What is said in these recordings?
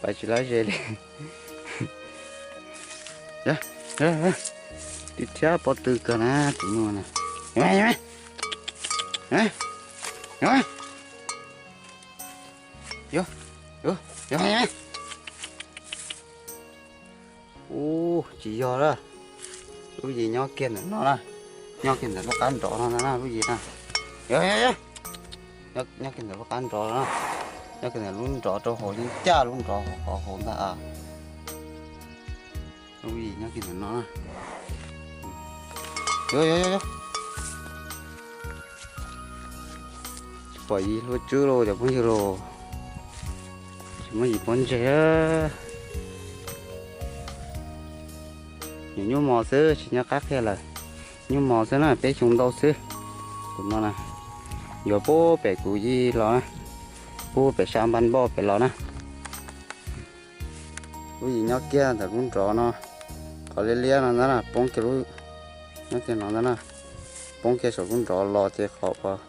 Pais tsis laib ze li. Tib thiab pob tw kawg na tus nyuj na. Ub, tsis yog lawm. Lub yim nyob kiag ntawm no na, nyob kiag ntawm lub qab nrov no na lub yim na. Nyob kiag ntawm lub qab nrov no, nyob kiag ntawm lub nrov rau hauv, yeej caj lub nrov hauv ntag. Lub yim nyob kiag ntawm no na. Tsis pom yim hlua tswb lauj cov phooj ywg lauj. Tsis muaj yim pob ntseg. Nyuam nyuj mos xwb tsis nyob qab qhia lawm. Nyuj mos xwb na, peb xyoo ntau xwb. Tus no na, yuav pub pem kuv yij los na, pub pem sab npab npauj pem los na. Lub yim nyob kiag ntawm lub nrov no, qhov liab liab no ntag na, poob kiag lub, nyob kiag no ntag na, poob kiag saum lub nrov los ces qhov uas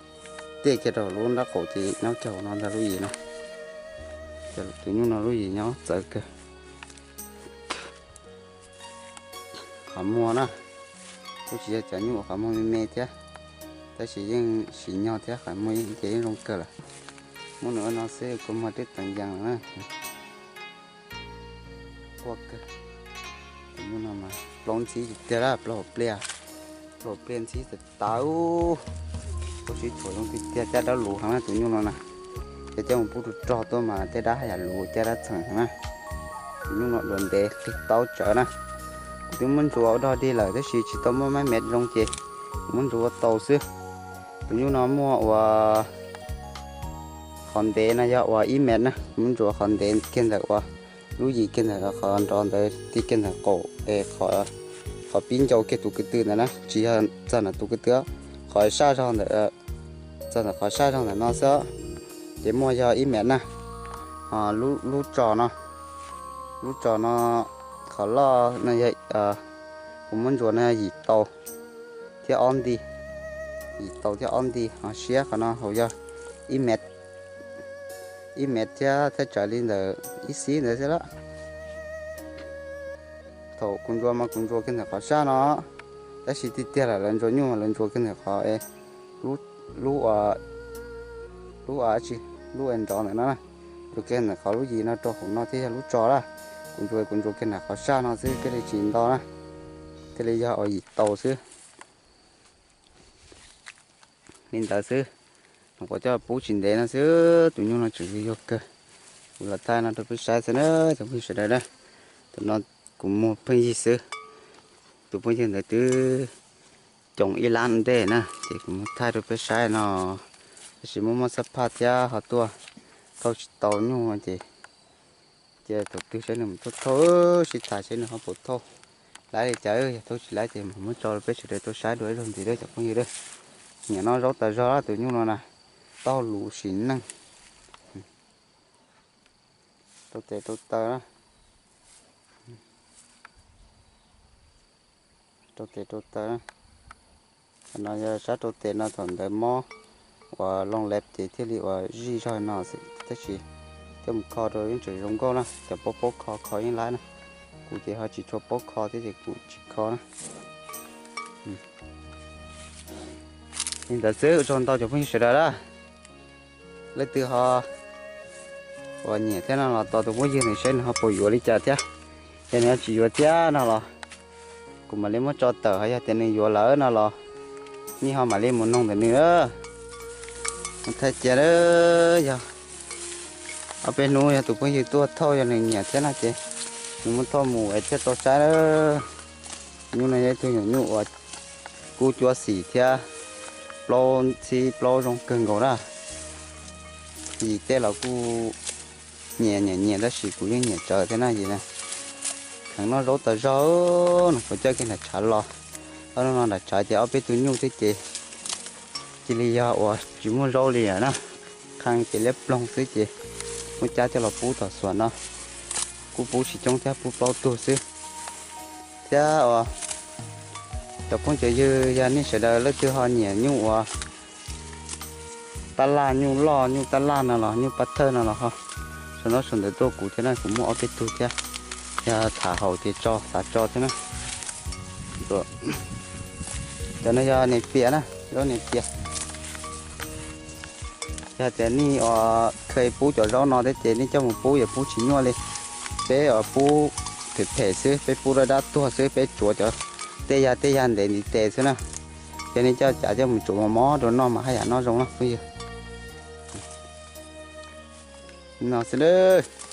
tiaj kiag rau lub nrab qaum ces nyob kiag hauv no ntag lub yim no. Ces tus nyuj no lub yim nyob txawv kawg. Qhov muag na, kuj tsis yog cov nyuj uas qhov muag me me thiab, tab sis yeej sim nyog thiab, qhov muag ces yeej zoo kawg lawm. Muab nws ua no xwb kua muag twb teev yees lawm na. Quaj kawg. Tus nyuj no mas plaub ntxhib tiag tiag, plaub hauv pliaj, plaub hauv pliaj ntxhib tas tas. Ub, sib tshuam zoo tiag tiag, caj dab luv heev na tus nyuj no na. Ces coj mus pub rau rog tuaj mas tej dab haj yam luv caj dab txheem heev na. Tus nyuj no duav ntev qig taub tsawv na. Kuv twb muab ntsuas ua dog dig lawm tab sis tsis tau muaj maj mev zoo ces kuv muab ntsuas ua tau xwb. Tus nyuj no muaj ua qhov ntev no yog ua ib mev na, kuv muab ntsuas qhov ntev kiag ntawm ua lub yim kiag ntawm qhov nrov ntawd ti kiag ntawm qaum es qhov pib ncau kiag tus kwv tw ntawd na, tsis yog txog ntawm tus kwv tw, qhov saj zog ntawm, txog ntawm qhov saj zog ntawm no xwb. Ces muaj yog ib mev na. Lub tsos no, lub tsos no qhov loj no yog, kuv muab ntsuas no yog yim tau thiab ob nti, yim tau thiab ob nti. Ho siab qhov no hauv yog ib mev, ib mev thiab thaj tsawg li ntawm ib xib ntawd xwb lawm. Thaum kuv ntsuas mas kuv ntsuas kiag ntawm qhov saj no, tab sis tiag tiag lawm lawv ntsuas nyuj mas lawv ntsuas kiag ntawm qhov, lub, lub, lub es nrov ntawm no na, ntsuas kiag ntawm qhov lub yim no rau hauv no thiaj yog lub tsos lawm. Kuv ntsuas kuv ntsuas kiag ntawm qhov saj no xwb thiaj li tsis nto na, thiaj li yog ua yim tau xwb. Li ntawd xwb, nyuam qhuav coj pub tsis ntev no xwb, tus nyuj no tseem yuag yuag kawg. Kuv los thaij no rau peb saib xwb na cov phooj ywg sawv daws na. Tus no kuv muag pheej yig xwb, tus phooj ywg ntawd twb coom ib lab ntej na, ces kuv muab thaij rau peb saib no, tab sis muaj muaj xab phaj thiab ho tuaj thauj tsis tau nyuj ces, ces thaum twg saib nws mus thauj thauj, sib tham saib nws ho puas thauj laib li cas, yog thauj tsis laib ces mam muab tso rau peb sawv daws tau saib dua ib zaug ntxiv cov phooj ywg. Nim no zaub tas zog tus nyuj no na, tau luv sim neej. Rau tes rau taw, rau tes rau taw. Qhov no yog sab rau tes no thaum ntawd mob uas loo leb ces thiaj li uas zij zog no xwb, tab sis coj mus kho rau yeej tseem zoo nkauj na, cov paub paub kho kho yeej laib na. Kuv ces ho tsis tshua paub kho thiab ces kuv tsis kho na. Li ntawd xwb, ua tsaug ntau cov phooj ywg sawv daws na. Leej twg ho uas nyiam thiab no los tos tus phooj ywg ntawd saib nws ho puas yuav li cas thiab. Yog nws ho tsis yuav thiab no los kuv mam li muab tso tawm, ho yog tias nws yuav lawm no los nej ho mam li mus noog ntawm nws. Mus thaij cia, yog ob peb hnub yog tus phooj ywg tuaj thauj yog nws nyiam thiab no ces nws muab thauj mus es thiaj tau saib. Nyuj no yog ib tug nyuam nyuj uas kub cuab xim thiab plaub ntxhib plaub zoo kawg nkaus na. Yim tej los kuj nyiam nyiam nyiam tab sis kuv yeej nyiam tsawv thiab na yim na. Kheev noj zaub tas zog, nws puas coj kiag nram tshav los. Ob hnub no nram tshav ces ob peb tug nyuj thiab ces cia li yog uas tsis muaj zaub li lawm na. Qhee ces liab ploog xwb ces muab cab coj los pub tom xuas no, kuj pub tsis coob thiab, pub plaub tug xwb. Thiab uas cov phooj cov ywg yog nej sawv daws leej twg ho nyiam nyuj uas tab laj, nyuj loj, nyuj tab laj no los nyuj pab thawj no los ho sau ntaub sau ntawv tuaj kuv thiab na, kuv muaj ob peb tug thiab. Yog tham haum ces tso, xav tso thiab na. Cov no yog niag pias na, zaub niag pias. Yog tias nej ua kheev pub cov zaub no thiab ces nej coj mus pub yuav pub tsis nyuaj li. Peb ua pub phem phem xwb, peb pub dab dab tuag xwb, peb tsuav cov tej yag tej yag ntev ntiv tes xwb na. Ces nej coj cav coj mus tsuav mos mos rau noj mas haj yam noj zoo na phooj ywg. No xwb nawb.